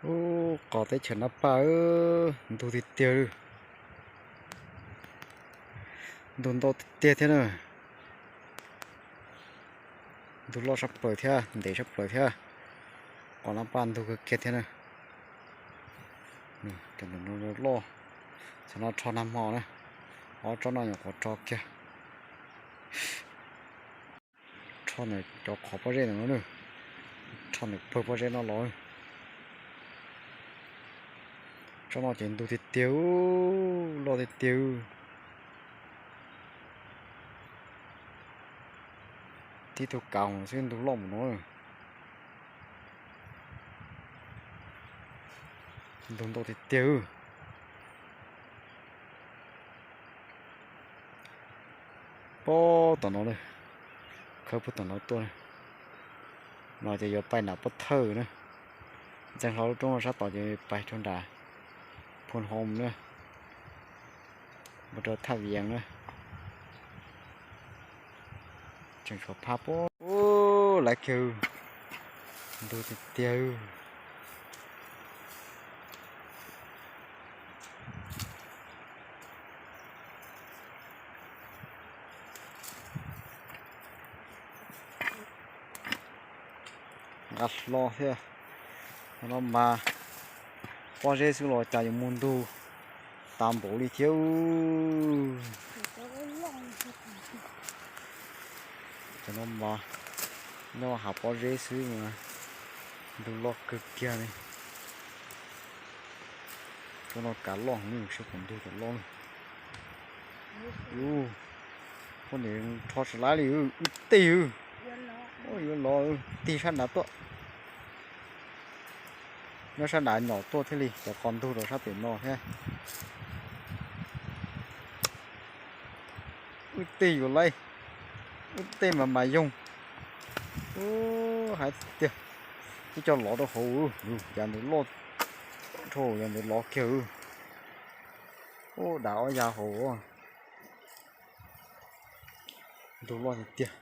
Ub, qos teb chaws Nab Paj, ntug tiag tiag li. Ntug ntau tiag tiag thiab na. Ntug loj sab plaws thiab, ntev sab plaws thiab. Qos Nab Paj ntug kawg kiag thiab na. Cov no loj, cov no rho nag hmo na. Ob tsob no nyuam qhuav rho kiag. Rho ntawm cov qhov pob zeb ntawm no, rho ntawm pawg pob zeb no los. Tsob no ces ntug tiag tiag, loj tiag tiag. Tib tug kav xwb ntug loj mus no. Ntug ntau tiag tiag. Puag tom no, khawb puag tom no tuaj. No ces yuav pais nram Pob Thawj na. Ntxeev hlo lub roob no sab tod ces pais rau nram Phoo Hoo na, mus rau Thaj Vias na. Tseem tshuav phab puag lawv kiag, ntug tiag tiag. Nqa hlo thiab. No mas pob zeb xwb los cas yuav muaj ntug tas npaum li thiab. Cov no mas nyob hav pob zeb xwb mas ntug loj kawg kiag li. Cov no kav loj heev, saib puas ntug cov loj. Ub, poj niam rho tsis laib li, wb tig, yuav los tig sab nrad tuaj. Nyob sab nrad nyom tuaj thiaj li cov qos ntug rau sab pem no thiab. Wb tig yuav laib, wb tig mas mas yoog. Ub, hais tiag, twb coj lov rau hauv, yav ntawd loj dhau, yav ntawd lov kiag. Ub, dam ob yav hauv, ntug loj tiag tiag.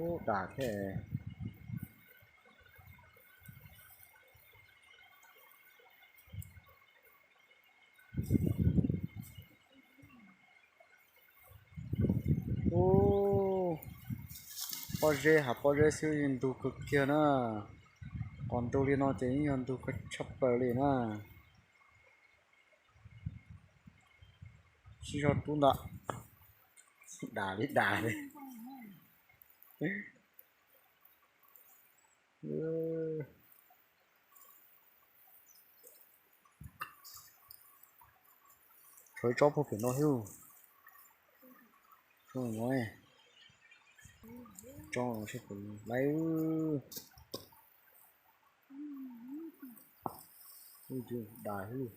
Ub, dam thiab. Ub, pob zeb, hav pob zeb xwb ntug kawg kiag na. Qos ntug li no ces yeej yog ntug kawg tshaj plaws li na. Sib zog rub ntawm, dam li dam li. Tshuav tsob puag pem no thiab. Tsob no, tsob no seb puas laib. Ub, dam thiab.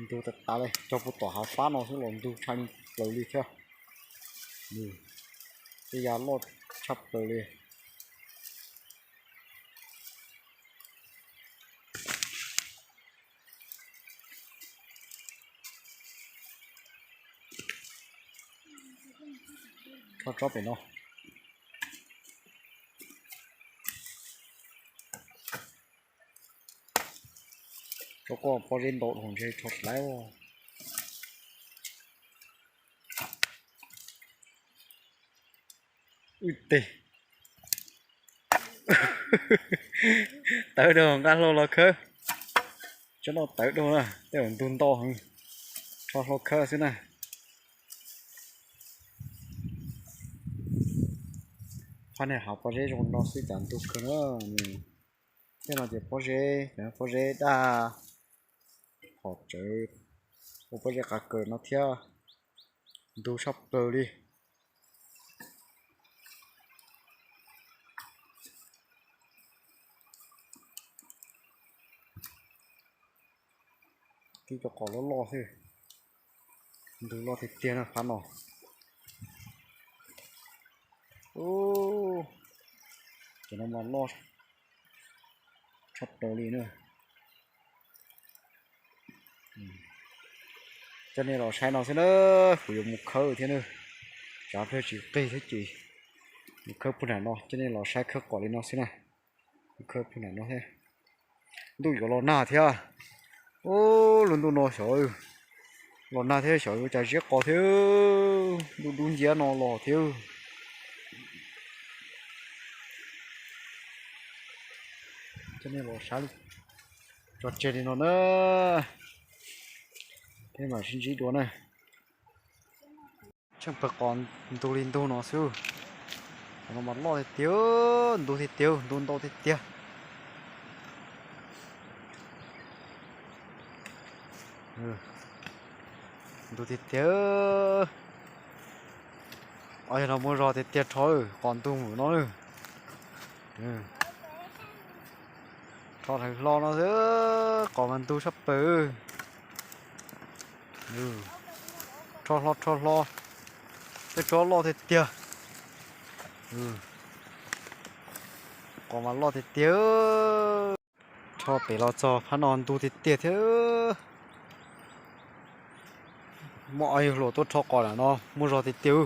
Ntug tas tas li, cog puag tom hav fab no xwb los ntug tshaj plaws li thiab. Tej yav loj tshaj plaws li. Rho tsob pem no. Tsob ko pob zeb ntau dhau ntshe rho tsis laib. Wb teg. Tawv dhau, nqa hlau los khawb. Tsob no tawv dhau na, tej zaum ntug ntau heev. Rho hlau khawb xwb na. Phab niag hav pob zeb zoo no xwb cas ntug kawg na. Tej no ces pob zeb, pob zeb daj, hom tsawv ua pob zeb qav kaws no thiab, ntug tshaj plaws li. Tib cov qos loj loj xwb, ntug loj tiag tiag na phab no. Ub, cov no mas loj tshaj plaws li na. Coj nej los saib no xwb na, kuv yuav mus khawb thiab na. Tsav plawg tsis qig thiab ces mus khawb puag nram no, coj nej los saib khawb qos li no xwb na. Mus khawb puag nram no thiab. Ntuj yuav los nag thiab. Ub, lub ntuj no xyov los nag thiab xyov yuav cas ziab qos thiab. Ntuj dub nciab no los thiab. Coj nej los saib tso tseg li no na, peb mam sib ntsib dua na. Tsheej pawg qos ntug li ntug no xwb. Qhov no mas loj tiag tiag, ntug tiag tiag, ntug ntau tiag tiag. Ntug tiag tiag. Os, yog no muaj zog tiag tiag rho, qos ntug mus no. Rho dhawv hlo no xwb, qos mas ntug sab plaws. Rho hlo rho hlo, tej tsob loj tiag tiag. Qos mas loj tiag tiag. Rho pem los txog phab no ntug tiag tiag thiab. Muaj ob yawg hluas tuaj rho qos nram no muaj zog tiag tiag.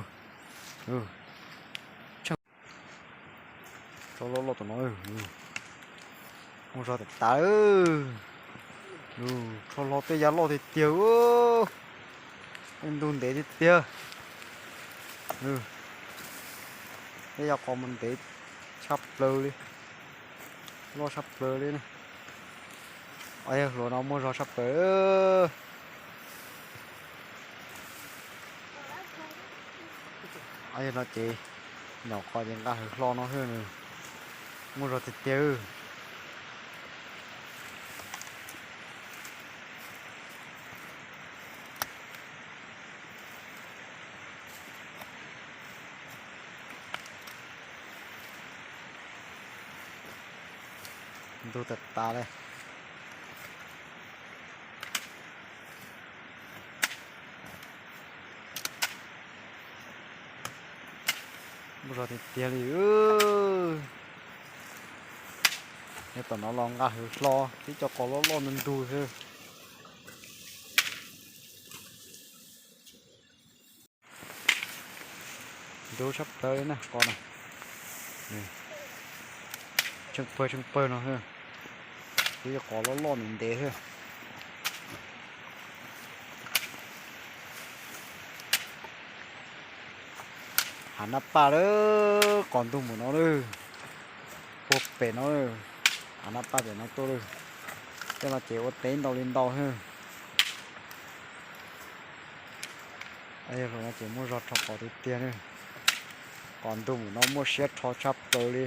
Tsob loj loj tom no muaj zog tas tas. Rho hlo tej yav loj tiag tiag. Tej ntug ntev tiag tiag. Tej yav qos mas ntev tshaj plaws li, loj tshaj plaws li. Ob yawg hluas no muaj zog tshaj plaws. Ob yawg no ces nyom qos ces nqa hawv hlo no xwb, muaj zog tiag tiag. Ntug tas tas li. Muaj zog tiag tiag li. Yog tom no los nqa hawv hlo, tib co qos loj loj ntug ntug xwb. Ntug tshaj plaws li na qos no. Tsheej pawg tsheej pawg no xwb. Tib co qos loj loj ntev ntev xwb. Hav nab paj lawm, qos ntug mus no lawm. Puag pem no, hav nab paj pem no tuaj lawm. Tej no ces ua teb ntau li ntau xwb. Yog hluas no ces muaj zog rho qos tiag tiag na. Qos ntug mus no muaj siab rho tshaj plaws li.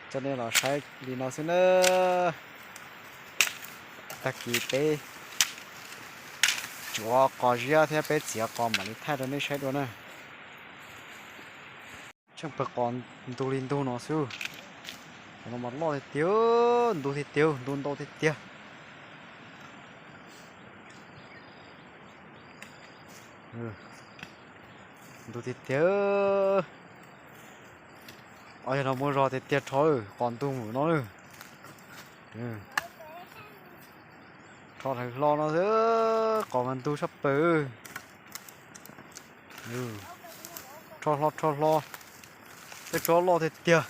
Coj nej los saib li no xwb na. Tag kis peb tsuav qos ziab thiab peb txiav qos mam li thaij rau nej saib dua na. Tsheej pawg qos ntug li ntug no xwb. Qhov no mas loj tiag tiag, ntug tiag tiag, ntug ntau tiag tiag. Ntug tiag tiag. Os, yog no muaj zog tiag tiag rho, qos ntug mus no. Rho dhawv hlo no xwb, qos mas ntug sab plaws. Rho hlo rho hlo, tej tsob loj tiag tiag.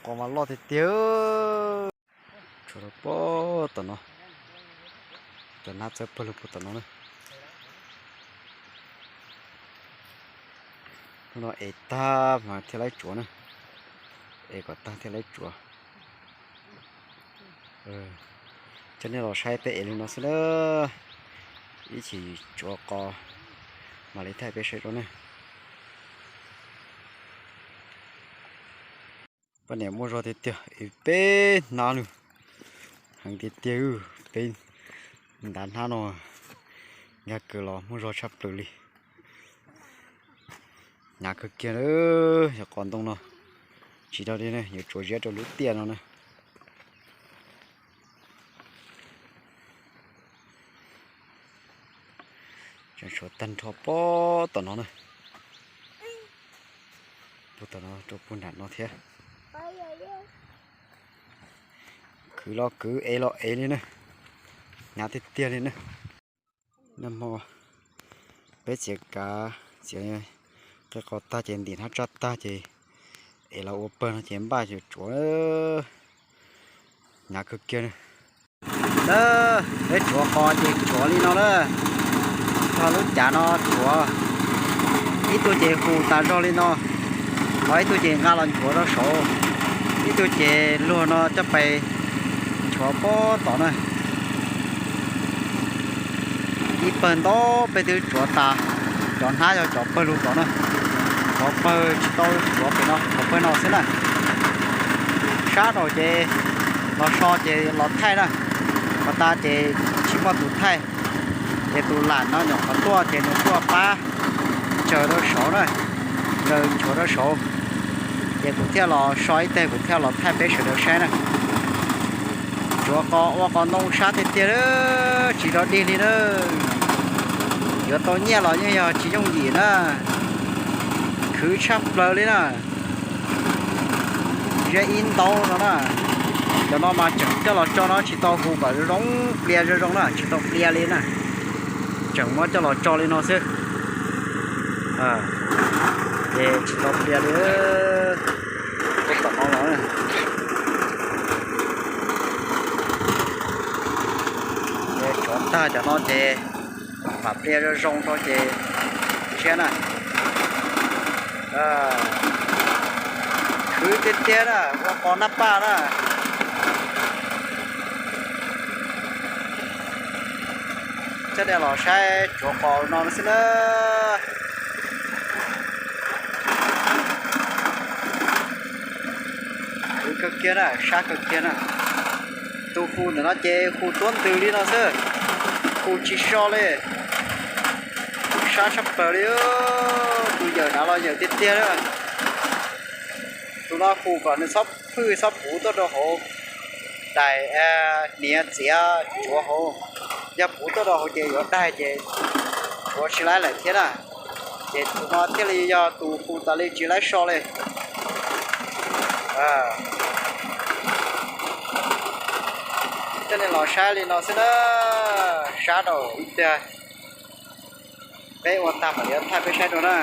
Qos mas loj tiag tiag. Tshuav rau puag tom no, cov nab txawb pawg lug puag tom no na. Hnub no ev tag mas thiaj laib tsuav na, ev kom tag thiaj laib tsuav. Coj nej los saib peb ev li no xwb na, ib chim tsuav qos mam li thaij peb saib dua na. Poj niam muaj zog tiag tiag, ev peb hnab lug, heev tiag tiag, peb ntav hnab no nkag kawg los muaj zog tshaj plaws li. Hnyav kawg kiag lawm, yog qos ntoo no tsis dog li ne, yuav tsuav ziab rau lub tiaj no na. Tseem tshuav tag nrho puag tom no na, puag tom no rau puag nram no thiab. Kwv los kwv, ev los ev li na. Hnyav tiag tiag li na. Nag hmo peb txiav kav, txiav qe qos tag ces ntim hnab tsaj tag ces ev los ua pawg no ces npaj yuav tsuav. Hnyav kawg kiag. Peb tsuav qos ces tsuav li no na. Txog lub cav no tsuav, ib tug ces hu tas zog li no, ho ib tug ces nqa los nchuav rau saud, ib tug ces luag no coj pais nchuav pob tod na. Ib pawg ntau peb twb tsuav tas, cov hnab yog cov pawg lug tod na. Cov pawg tsis tau tsuav pem no, cov pawg no xwb na. Sab rau ces los so ces los thaij na, qhov tas ces tsis muaj tus thaij. Ces tus lam no nyuam qhuav tuaj ces nws tuaj pab tsaws rau saud na, nkaws nchuav rau saud. Ces kuv thiaj los so ib teg, kuv thiaj los thaij peb sawv daws saib na. Tsuav qos ua qos ntoo sab tiag tiag, tsis rov dig li na. Yuav tau nyiaj los yeej yog tsis yooj yim na, khwv tshaj plaws li na. Ze ib ntaub no na. Cov no mas tseem coj los tso no tsis tau hu kom zoo zoo, plia zoo zoo na, tsis tau plia li na. Tseem muab coj los tso li no xwb, ces tsis tau plia li. Tom no los ces tsuav tag cov no ces mam plia zoo zoo rau ces siab na. Khwv tiag tiag na, ua qos nab paj na. Coj nej los saib tsuav qos no xwb na. Khwv kawg kiag na, sab kawg kiag na. Tus hu ntawm no ces hu tuab ntws li no xwb, hu tsis so li. Sab tshaj plaws li, tus yawm nav los yawm tiag tiag na. Tus no hu kom nws txhob phwj txhob puv tuaj rau hauv daim hniav txiav tsuav hauv. Yog puv tuaj rau hauv ces yuav daig ces tsuav tsis laib lawm thiab na. Ces tus no thiaj li yog tus hu tas li tsis laib so li. Coj nej los saib li no xwb na, sab rau ib pliag. Peb ua tag mam li thaij peb saib dua na.